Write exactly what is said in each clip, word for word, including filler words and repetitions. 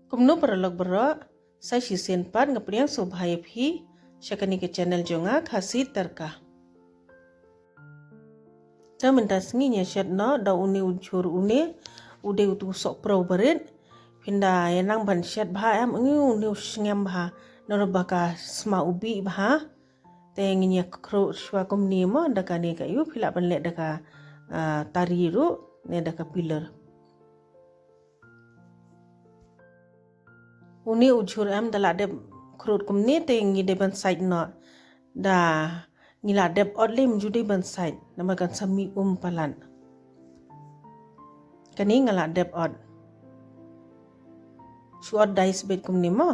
Kumno paralok baroh, sa shisien pat nga pdiang sngewbha ïa phi sha kane ka channel jong nga, Khasi Tadka. Te mynta sngi ngi shet noh da une u jhur, une u dei utu u sohpro barit. Phin da ïa nang ban shet bha em, une u sngem bha, namar ba ka sma u bih bha. Te ngin ïa khrud shuwa kumne mo, da kane ka ïu, phi lah ban leh da ka, ah, tari ruh ne da ka peeler. Une u jhur em, da lah dep khrud kumne te ngi dei ban sait noh. Da ngi lah dep ot lei, ym ju dei ban sait, namar kan sa mih um palat. Kane nga lah dep ot. Shu ot dai sbet kumne mo.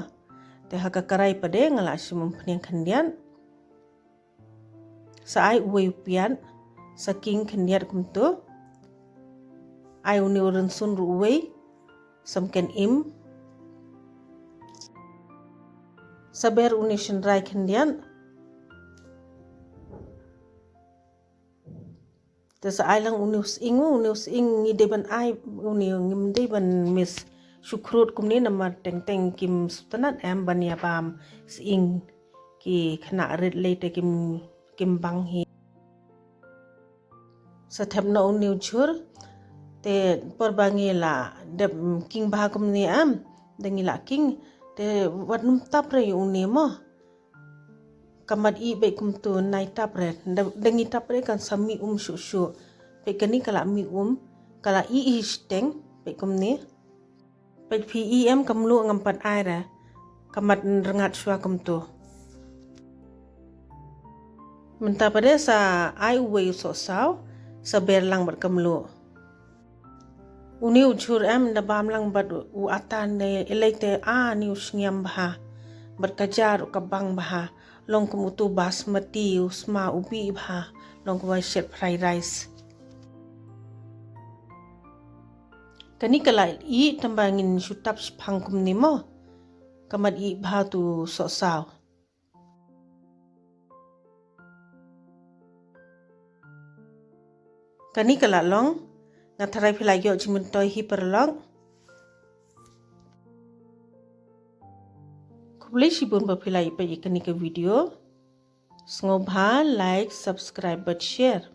Te ha ka karai pat de nga lah shim umphniang khyndiat. Sa ai uwei u piat, sa king khyndiat kumto. Ai une u rynsun ruh uwei, sa mken im. Sa ber une u shynrai khyndiat. Te sa ai lang une u sying, une u sying ngi dei ban ai, une ngim dei ban miss. Shu khrud kumne namar teng teng kim sngewtynnat em ban ïa bam sying, ki khynnah rit lei te kim, kim bang hi. Sa thep noh une u jhur, te por ba ngi la dep king bha kumne em, da ngi la king, te wat nym tap re ïa une mo. Ka mat ih beit kumto, nai tap re. Da, da ngi tap re kan sa mih um shuh shuh. Peit kane ka la mih um, ka la ih ih shiteng, peit kumne. Peit phi ih em, ka mluh ngam pat ai re. Ka mat rngat shuwa kumto. Mynta pat de sa ai uwei u sohsaw, sa ber lang bad ka mluh. Une u jhur em, da bam lang bad u ata ne, ilei te, ah, une u sngem bha. Bad ka ja ruh ka bang bha. Long kum utu basmati, u sma u bih bha. Long kum ba shet fried rice. Kane ka la ih tang ba ngin shu tap shiphang kumne mo. Ka mat ih bha utu sohsaw. Kane ka la long, nga tharai phi la ïoh jingmyntoi hi paralok. Khublei shibun ba phi la ïa peit ïa kane ka video. Sngewbha like, subscribe bad share.